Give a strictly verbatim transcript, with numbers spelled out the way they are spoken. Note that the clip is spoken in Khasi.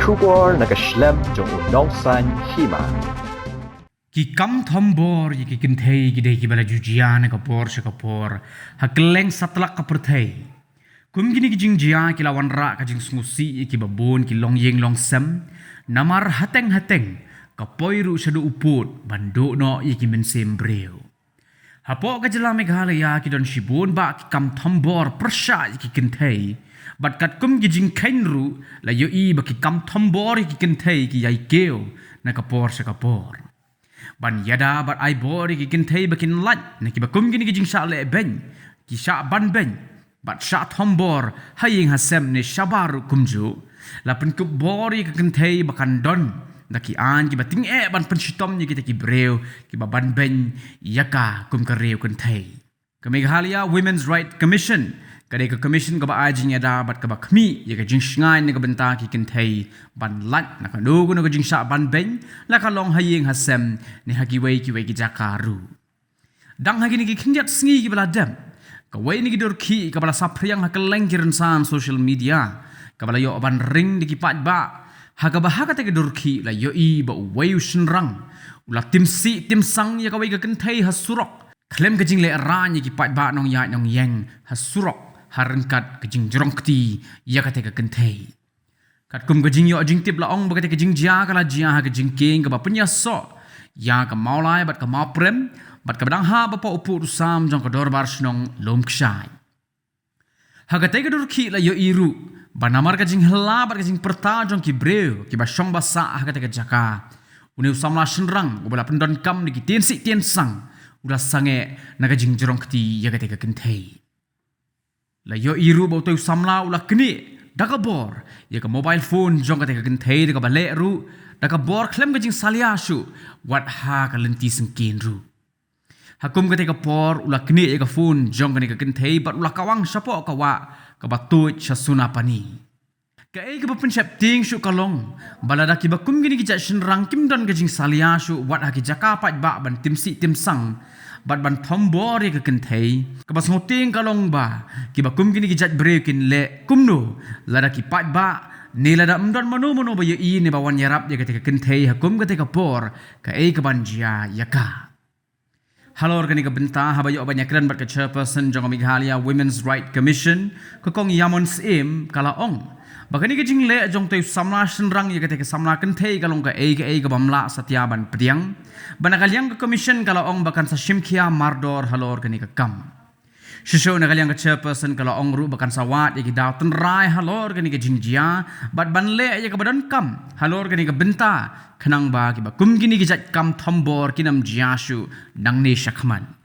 Khubor na ka shlem jong u Nongsaiñ Hima. Ki kam thombor ïa ki kynthei ki dei kiba la ju jia na ka por sha ka por ha kylleng satlak ka pyrthei. Kum kine ki jingjia ki la wanrah ka jingsngewsih ïa kiba bun ki longïing longsem, namar hateng hateng ka poi ruh shaduh u pud ban duh noh ïa ki mynsiem briew. Hapoh ka jylla Meghalaya ki don shibun bah ki kam thombor pyrshah ïa ki kynthei, bad katkum ki jingkheiñ ruh la ïohi ba ki kam thombor ïa ki kynthei ki ïai kiew na ka por sha ka por. Ban ïada bad ai bor ïa ki kynthei ba kin lait na kiba kum kine ki jingshah leh beiñ, ki shah ban beiñ, bad shah thombor ha ïing ha sem ne shabar ruh kumjuh, la pynkup bor ïa ki kynthei ba kan don da ki aiñ kiba tyngeh ban pynshitom ïa kita ki briew kiba ban beiñ ïa ka kum ka riew kynthei. Ka Meghalaya Women's Right Commission ka dei ka commission kaba ai jingïada bad kaba khmih ïa ka jingshngaiñ na ka bynta ki kynthei ban lait na kano kano ka jingshah ban beiñ, la ka long ha ïing ha sem ne ha kiwei kiwei ki jaka ruh. Dang ha kine ki khyndiat sngi kiba la dep, kawei na ki dur khih kaba la saphriang ha kylleng ki rynsan social media, kaba la ïoh ban ring da ki paidbah, ha kaba ha kata ka dur khih la ïohi ba uwei u shynrang u la tim sih tim sang ïa kawei ka kynthei ha surok, khlem ka jingleh raiñ ïa ki paidbah nongïaid nongïeng ha surok, ha ryngkat ka jingjrong kti ïa kata ka kynthei. Katkum ka jingïoh jingtip la ong ba kata ka jingjia ka la jia ha ka jingkieng kaba pynïasoh ïa ka mawlai bad ka mawprem, bad kaba dang hap hapoh u pud u sam jong ka dorbar shnong Lumkshai. Ha katei ka dur khih la ïohi ruh ba namar ka jinghylla bad ka jingpyrta jong ki briew kiba shong ba sah ha katei ka jaka, une u samla shynrang uba la pyndonkam da ki tien sih tien sang u la sangeh na ka jingjrong kti ïa katei ka kynthei. La ïohi ruh ba utei u samla u la knieh da ka bor ïa ka mobile phone jong katei ka kynthei da kaba leh ruh da ka bor khlem ka jingsalia shuh wat ha ka lynti syngkien ruh. Ha kum katei ka por u la knieh ïa ka phone jong kane ka kynthei bad u la kawang shapoh ka wah kaba tuid sha Sunapani. Kaei kaba pynsheptieng shuh ka long ba lada kiba kum kine ki jait shynrang kim don ka jingsalia shuh wat ha ki jaka paidbah ban tim sih tim sang bad ban thombor ïa ka kynthei, kaba sngewtieng ka long ba kiba kum kine ki jait briew kin leh kumno lada ki paidbah ne lada ym don mano mano ba ïohi ne ba wan ïarap ïa katei ka kynthei ha kum katei ka por, kaei kaban jia ïa ka. Halor kane ka bynta, haba ïoh ban ïakren bad ka chairperson jong ka Meghalaya Women's Right Commission, ka Kong Ïamon Syiem, ka la ong ba kane ka jingleh jong utei u samla shynrang ïa katei ka samla kynthei ka long kaei kaei kaba ym lah satia ban pdiang, bad na ka liang ka commission ka la ong ba kan sa shim khia mardor halor kane ka kam. Shisha na ka liang ka chairperson ka la ong ruh ba kan sa wad ïa ki daw tynrai halor kane ka jingjia bad ban leh ïa kaba donkam halor kane ka bynta, khnang ba kiba kum kine ki jait kam thombor kin ym jia shuh nangne shakhmat.